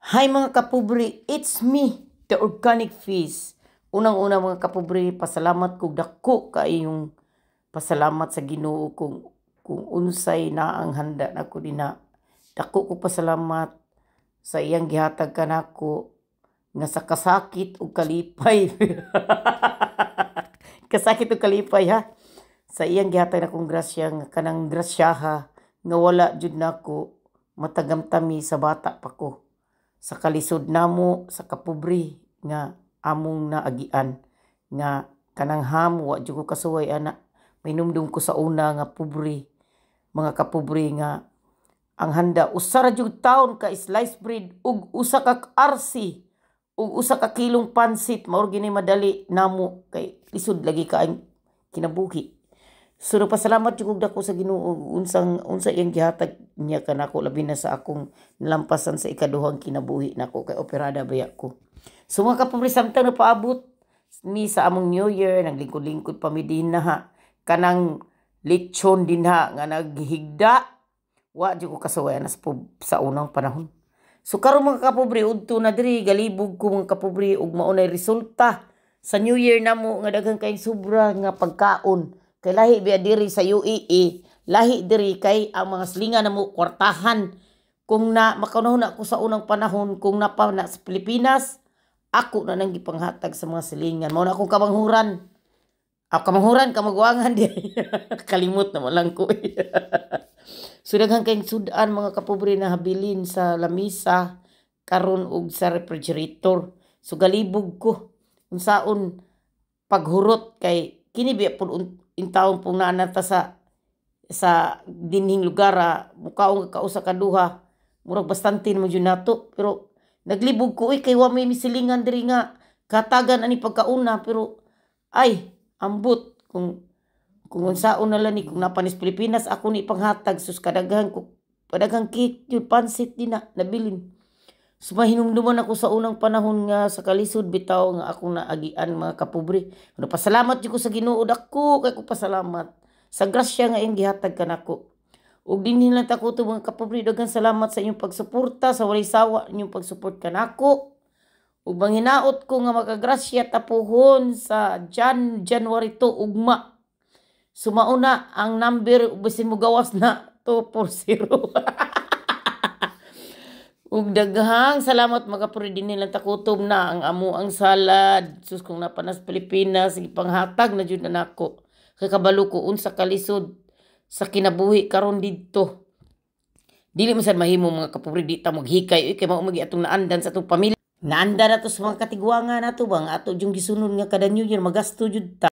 Hi, mga kapobre, it's me, the Organic Fish. Unang-una, mga kapobre, pasalamat kog dako kaayong pasalamat sa Ginoo kung unsay na ang handa nako dinha. Dako ko pasalamat sa iyang gihatag kanako nga sa kasakit ug kalipay. Kasakit ug kalipay, ha. Sa iyang gihatag nakong grasya nga kanang grasyaha nga wala jud nako matagamtami sa bata pa ko sa kalisod namo sa kapobre nga among naagian nga kanang ham, wa jud ko kasuway ana. Mainumdum ko sa una nga pobre, mga kapobre, nga ang handa usa ra jud taon ka slice bread ug usa ka RC ug 1 ka kilong pansit. Mao gini madali namo kay lisod lagi ka ang kinabuhi. So nagpasalamat jud kog dako sa Ginoo unsang unsa iyang gihatag niya kanako, labi na sa akong nalampasan sa ikaduhang kinabuhi nako kay operada baya ko. So mga kapobre, samtang napaabot mi sa among New Year, naglingkod-lingkod pa mi dinha. Kanang lechon dinha nga naghigda, wa jud ko kasuway ana sa unang panahon. So karon, mga kapobre, udto na diri galibog ko, mga kapobre, ug mao nay resulta sa New Year namo nga daghan kayong sobra nga pagkaon. Kay lahi biya diri sa UAE, lahi diri kay ang mga silingan namo kwartahan. Kung na makanahon ako sa unang panahon, kung napa na sa Pilipinas, ako na nang gipanghatag sa mga silingan. Mao na akong kamanghuran. Ako kamanghuran, kamaguangan di. Kalimot na lang ko. So daghan kayong sudan, mga kapobre, na habilin sa lamisa karon og sa refrigerator. So galibog ko unsaon paghurot kay kini biya pud intawon pong naa ta sa dinhing lugar, ah, mukaon ka usa ka duha, murag bastante naman jud nato, pero naglibog ko, uy, kay wa may misilingan diri nga katagan ani pagkauna. Pero ay, ambot kung unsaon na lang ni kung napanis Pilipinas, ako ni ipanghatag. Sus, kadaghan ko padaghang cake jud, pansit din na nabilin. So mahinumduman ako sa unang panahon nga sa kalisod bitaw nga akong naagian, mga kapobre. Ano, pasalamat jud ko sa Ginoo, dako kay ko pasalamat sa grasya nga iyang gihatag kanako. Ug dinhi lang ta kutob, mga kapobre. Daghan salamat sa inyong pagsuporta, sa walay sawa inyong pagsupport kanako. Ug manghinaot ko nga makagrasya ta puhon sa January 2, ugma. Sumauna ang number, bisin mo gawas na 240. Ug daghang salamat, mga kapobre. Dinhi lang ta kutob na ang amo ang salad. Sus, kung napanas Pilipinas, gipanghatag na jud na nako. Kay kabalo ko unsa kalisod sa kinabuhi karon didto. Dili man sad mahimo, mga kapobre, di ta maghikay, uy, kay mao magi atong naandan sa atong pamilya. Naandan nato sa mga katigwangan nato ba nga ato jung gisunod nga kada New Year magasto jud ta.